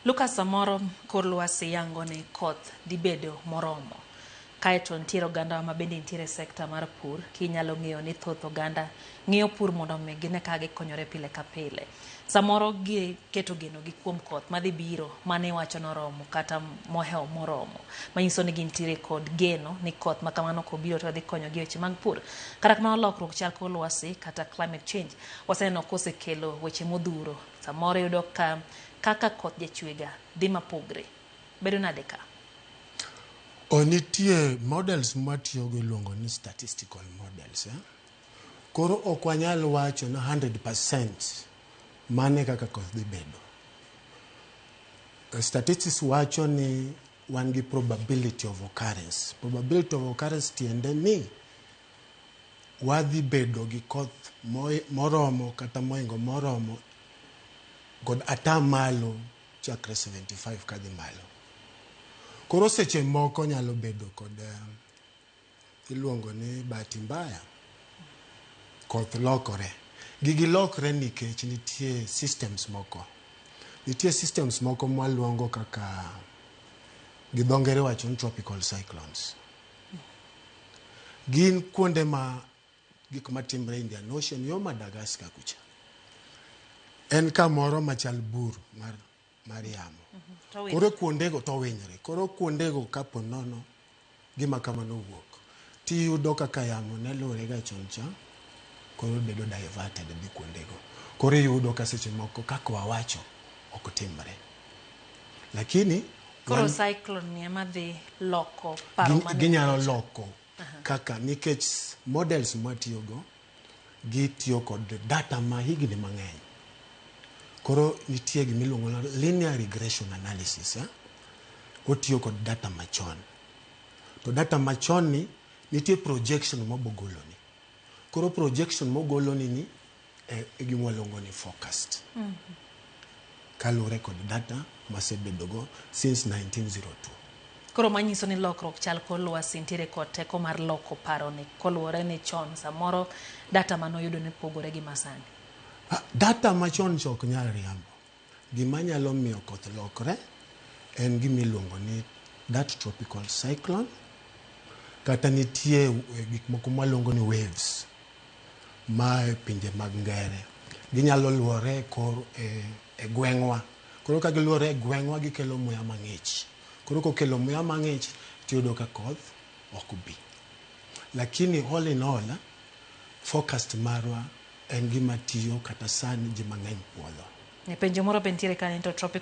Lucas, samoro kor lwasi yango ni koth dhi bedo moromo. Kaeto nitiere oganda ma bende nitiere e sekta mar pur, kinyalo ng'eyo ni thoth oganda ng'iyo pur mondo mi gine kaka gikonyore pile ka pile. Samoro giketo geno gi kuom koth madhi biro mane iwacho noromo kata mohewo moromo. Manyiso ni gintiere kod geno ni koth ma kamano kobiro to dhi konyogi e weche mag pur. Kata kamano, lokruok chal kor lwasi kata climate change waseneno kosekelo weche modhuro. Samoro iyudo ka kaka koth jachwega dhi mapogre. Bedo nade ka? O nitie models mwatiyogo iluongo ni statistical models, eh? Koro ok wanyal wacho na 100% mane kaka koth dhi bedo. Statistics wacho ni wan gi probability of occurrence. Probability of occurrence tiende ni wadhi bedo gi koth moromo kata moingo moromo kod atamalo chakre 75 kadhi malo. Koro seche moko nyalo bedo kod iluongo ni bahati mbaya. Koth lokore. Gigi lokre nikech nitie systems moko. Nitie systems moko mwaluongo kaka gi dho ngere wacho ni tropical cyclones. Gin kuonde ma gik matimre Indian Ocean yo Madagascar kucha. En kamoro machal bur mar yamo. Koro kuondego to winyre. Koro kuondego kapo nono gima kamano owuok, tiyudo kaka yamo ne luwre ga chon cha, koro bedo diverted dhi kuondego. Koro iyudo ka seche moko kaka wawacho ok timre. Lakini Koro cyclone ni ema dhi loko paro mane ginyalo loko kaka nikech models mwatiyogo gitiyo kod data ma higni mang'eny. Koro nitie gimiluongo ni linear regression analysis. Eh? Otiyo kod data machon. To data machon ni nitie projection mobogoloni. Koro projection mogoloni ni e gima waluongo ni forecast. Kaluwore kod data masebedogo since 1902. Koro manyiso ni lokruok chal kor lwasi nitiere kod teko mar loko paroni koluwore ni chon samoro data manoyudo ne pogore gi masani. Data machon cha ok nyal riambo. Gima nyalo miyo koth lokre en gima iluongo ni that tropical cyclone kata nitie gik moko mwaluongo ni waves ma e pinje mag ngere. Ginyalo luore e kor e gweng'wa. Koro ka giluore e gweng'wa gikelo muya mang'ich. Koro kokelo muya mang'ich tiyudo ka koth ok bi. Lakini all in all, forecast marwa en gima tiyo kata sani ji mang'eny puodho. E penjo moro be nitiere kanyo to tropical